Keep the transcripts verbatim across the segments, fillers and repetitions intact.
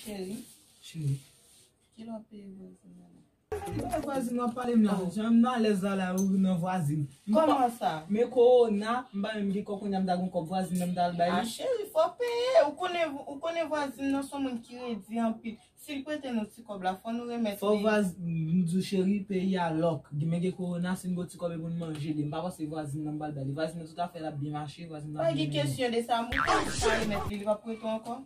Cheri. Cheri. Kilè w ap peye vwazin nan la? Vwazin w ap pale m la. Jan m alèz la la, ou nan vwazin. Kòman sa? Men kowona, m pa menm gen kòb kounye a, m ta gon kòb vwazin nan m ta al bay li. A, cheri, fò peye. Ou konnen, ou konnen vwazin nan se yon moun ki redi anpil. Si l prete nou ti kòb la, fò nou remèt li. Fò vwazin, m di w cheri, peyi a lòk. Men gen kowona, si n gon ti kòb e pou n manje li. M pa panse vwazin nan m pral bay li. Vwazin nan tout afè l ap byen mache, vwazin nan ap byen mennen. Pa gen kesyon de sa, m ou pa remèt li, li p ap prete w ankò?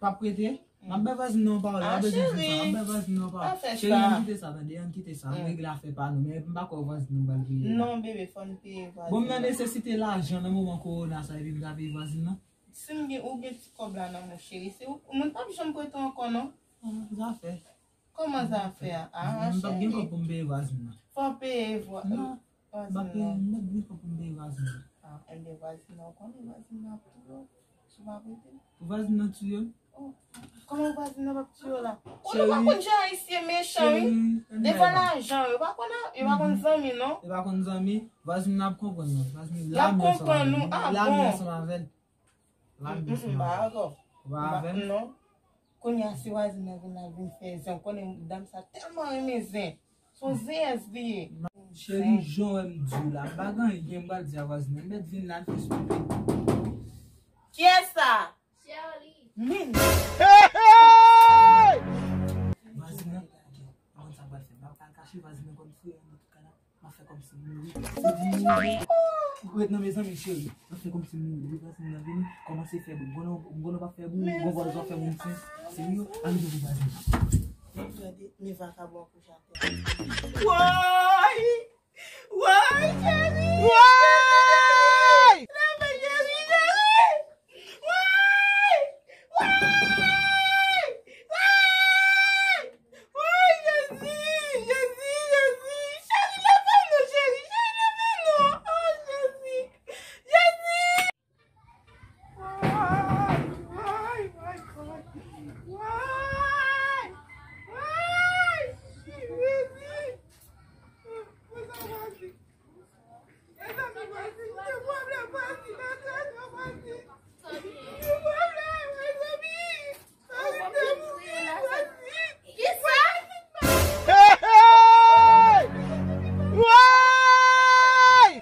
P ap prete? M ap bay vwazin nan yon pawòl, m ap bezwen di sa, m ap bay vwazin nan yon pawòl. Cheri, ann kite sa, tande, ann kite sa, ann regle afè pa nou, men m pa kwè vwazin nan pral peye. Non, bebe, fò n peye vwazin nan. Bon, m nan nesesite lajan nan moman kowona sa, epi m ka peye vwazin nan? Si m gen, ou gen ti kòb la nan men w, cheri, se ou, moun p ap janm prete w ankò, non. Ah, zafè. Kòman zafè a? Ah, cheri. M p ap gen kòb pou m peye vwazin nan. Fò w peye vwa-, vwazin nan. Non, m p ap peye, m p ap gen kòb pou m peye vwazin nan. Ah, enben vwazin nan, ou konnen vwazin nan ap touye w, si w pa prete. Pou vwazin nan touye m? Oh, kòman vwazin nan p ap touye w la? Ou pa konn jan ayisyen mechan, wi. Devan lajan, yo pa konn, yo pa konn zanmi, non. Yo pa konn zanmi. Vwazin nan ap konprann nou. Vwazin nan, l ap konprann nou. Ah, bon. L ap ansanm avè l. L ap ansanm avè l. Ou pa avè m? Non. Kounye a, si vwazin nan vin la, vin fè zen, ou konnen dam sa tèlman renmen zen. Se yon zeyès li ye. Cheri, jan w wè m di w la, m pa gen anyen m pral di a vwazin nan. M mèt vin la, l fè stupid. Kiyès sa? Min. Vwazin nan, m konn sa m pral fè. M pa pral kache, vwazin nan konn fre an nan tout kanal. M ap fè kòmsi m mouri. Ou ret nan mezanmi, cheri. M ap fè kòmsi m mouri. Vwazin nan vini, kòmanse fè bri. M konnen, m konnen w p ap fè bri, ou gon vwazin w ap fè moun sen. Serye, ann jwe pou vwazin nan. Gade, men vakabon kouche atè. Woy! Woy, cheri! Woy! Leve, cheri, cheri! Woy! Woy! Woy! Woy, Jezi! Jezi, Jezi! Cheri, leve non, cheri! Cheri, leve non! Oh, Jezi! Jezi! Woy! Woy! Woy! Woy! Woy! Jezi! Mezanmi, vwazin, mezanmi, vwazin, gen pwoblèm, vwazin, mezanmi, vwazin. Gen pwoblèm, mezanmi. Vwazin, gen pwoblèm, vwazin. Kisa? Hey, hey! Woy!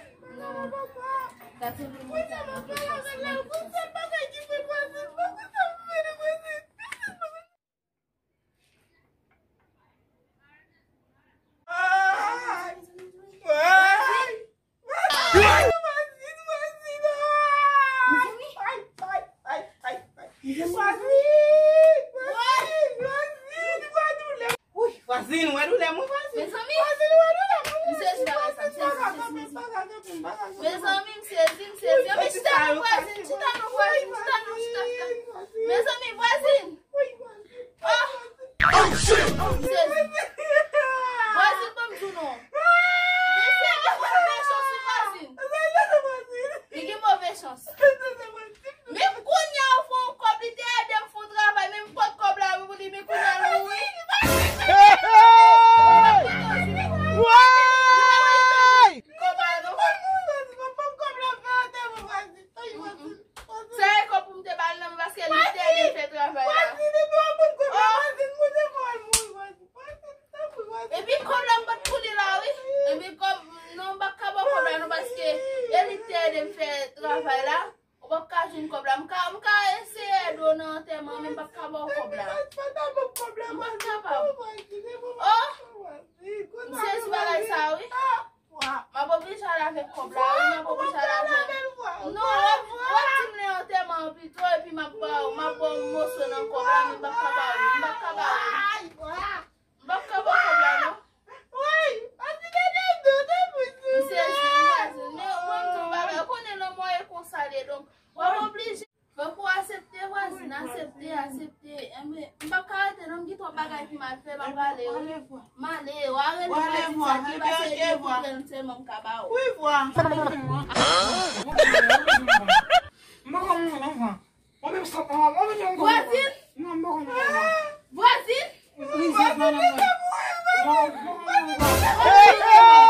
Vwazin, ou wè doulè m wi, vwazin. Mezanmi. Vwazin, ou wè doulè m wi, vwazin. M sezi bagay sa, m sezi, m sezi, m sezi. Mezanmi, m sezi, m sezi. Anben chita non, vwazin, chita non, vwazin, chita non, chita, chita. Mezanmi, vwazin. Oh! M sezi. Vwazin, ban m di w non. Mesye, li gen move chans wi, vwazin. Li gen move chans. Men kounye a, ou fè yon kòb, li te ede m fè yon travay, men m pot kòb la pou li, men kounye a l mouri. Hey! Woy! Kòb la non. Se kòb pou m te ba l nan men paske li te ede fè travay la. Oh! Epi kòb la m pot pou li la wi. Epi kòb, non, m p ap ka ba w kòb la non paske e li te ede m fè travay la. Ou p ap ka jwenn kòb la. M ka, m ka eseye ede w nan antèman, men m p ap ka ba w kòb la. M p ap kapab. Oh! M sezi bagay sa wi. M ap oblije al avèk kòb la wi, m ap oblije al avèk. Non, w ap, w ap di m lè antèman an pito, epi m ap ba w, m ap ba w moso nan kòb la, men m p ap ka ba w li, m p ap ka ba w li. M p ap ka ba w kòb la non. M sezi, m sezi. Men mwen m di w bagay, ou konnen lanmò e konsa l ye, donk w ap oblije. Fòk ou aksepte vwazin, aksepte, aksepte. Enben, m p ap ka rete non, m gen twòp bagay pou m al fè, m ap ale wi. M ale, w a rele vwazin sa ki pase li pou l sèlman m ka ba w. Wi, vwa. Vwazin! Vwazin! Vwazin!